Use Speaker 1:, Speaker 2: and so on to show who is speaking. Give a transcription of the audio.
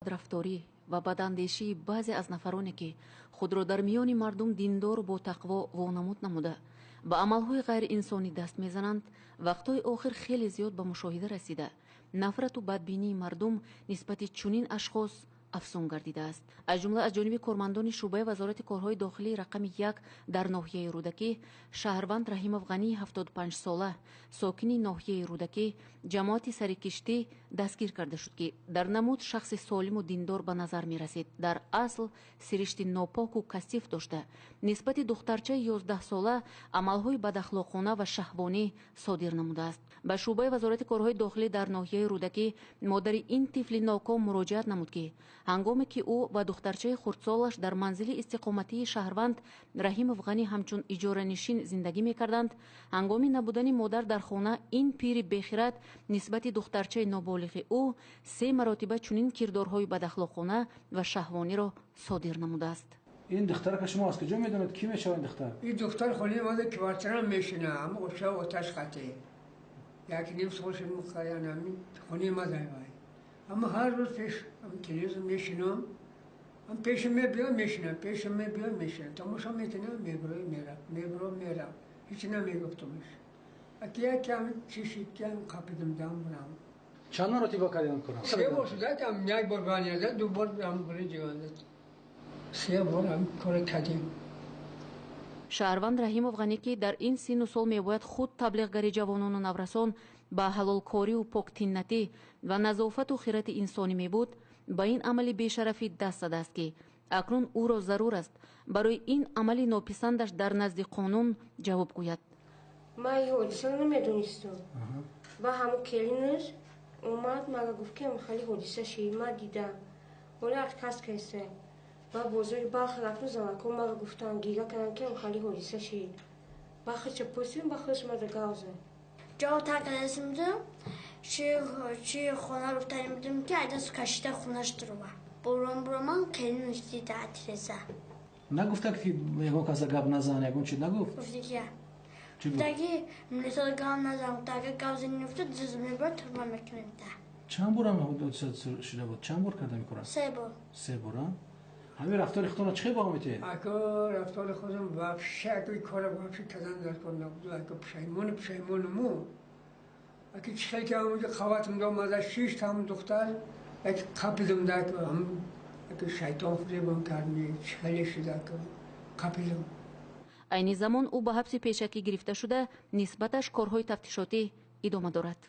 Speaker 1: Бадрафторӣ ва бадандешии баъзе аз нафароне, ки худро дар миёни мардум диндору ботақво вонамуд намуда, ба амалҳои ғайриинсонӣ даст мезананд, вақтҳои охир хеле зиёд ба мушоҳида расида, нафрату бадбинии мардум нисбати чунин ашхос афзун гардидааст. Аз ҷумла аз ҷониби кормандони шӯъбаи Вазорати корҳои дохилии рақами 1 дар ноҳияи Рӯдакӣ шаҳрванд Раҳимов Ғании 75сола, сокини ноҳияи Рӯдакӣ, ҷамоати Сарикиштӣ дастгир карда шуд, ки дар намуд шахси солиму диндор ба назар мерасид, дар асл сиришти нопоку касиф дошта, нисбати духтарчаи 11сола амалҳои бадахлоқона ва шаҳвонӣ содир намудааст. Ба шӯъбаи Вазорати корҳои дохилӣ дар ноҳияи Рӯдакӣ модари ин тифли ноком муроҷиат намуд, ки ҳангоме ки ӯ ва духтарчаи хурдсолаш дар манзили истиқоматии шаҳрванд Раҳимов Ғанӣ ҳамчун иҷоранишин зиндагӣ мекарданд, ҳангоми набудани модар дар хона ин пири бехирад нисбати духтарчаи ноболиғи ӯ се маротиба чунин кирдорҳои бадахлоқона ва шаҳвониро содир намудааст.
Speaker 2: Ин духтарака шумо аз куҷо медонед? Кӣ мешавад ин духтар?
Speaker 3: Ин духтар хонаи мада квартира мешина, ҳама оша оташ қате. Як ним сол шуд, хонаи мада вай. Аммо ҳар рӯз пеш телевизор мешинам, пешам мебиём, мешинам, пешам мебиём, мешинам, тамошо мекунам, меброи мерам, мебро мерам, ҳеч намегуфтумш. Аки якам чишид, кам қапидим дам бурам.
Speaker 2: Чанд маротиба кардем кора?
Speaker 3: Се бор шуда, кам як бор баняда, ду бор ам бури ҷиганда. Се бор ам кора кардем.
Speaker 1: Шаҳрванд Раҳимов Ғанӣ, ки дар ин синну сол мебояд худ таблиғгари ҷавонону наврасон ба ҳалолкорию поктиннатӣ ва назофату хирати инсонӣ мебуд, ба ин амали бешарафӣ даст задааст, ки акнун ӯро зарур аст барои ин амали нописандаш дар назди қонун ҷавоб гӯяд.
Speaker 4: Ман ин ҳодисаро намедонистам. Ва ҳамун келинаш омад, мага гуфт, ки хеле ҳодиса шид, ман дидам. Ола отказ кардем. Ва бозори Балх рафту, занако мага гуфтан, гига кардам, ки хеле ҳодиса шид. Ба худша пурсидем, ба худш мада гав зад.
Speaker 5: Ҷавоб таркардасим будем, чи хона руфтаним будем, ки айдас кашида хонаш дурума. Буром буроман келинаш дида атреза.
Speaker 2: Нагуфта, ки ягон каса гап назан, ягон чи нагуфт?
Speaker 5: Гуфти ки гуфтаги милисода гап назан, гуфта гап зани нуфта дз мебарад, турма мекунем та.
Speaker 2: Чанд бор ҳам ҳодиса шуда буд? Чанд бор карда мекунад?
Speaker 5: Се бор.
Speaker 2: Се бор, а? Ҳамин рафтори худтонро чӣ хел баҳо метиҳед?
Speaker 3: Ако рафтори худам вообще, ако кора вообще кардан дар кор набуд. Ако пушаймону пушаймонуму. Аки чӣ хел ки ҳамонҷо қаватам омада шишт ҳамон духтар, як қапидам да, аки шайтон фиребам кард, чӣ хеле шуд, аки қапидам.
Speaker 1: Айни замон ӯ ба ҳабси пешакӣ гирифта шуда, нисбаташ корҳои тафтишотӣ идома дорад.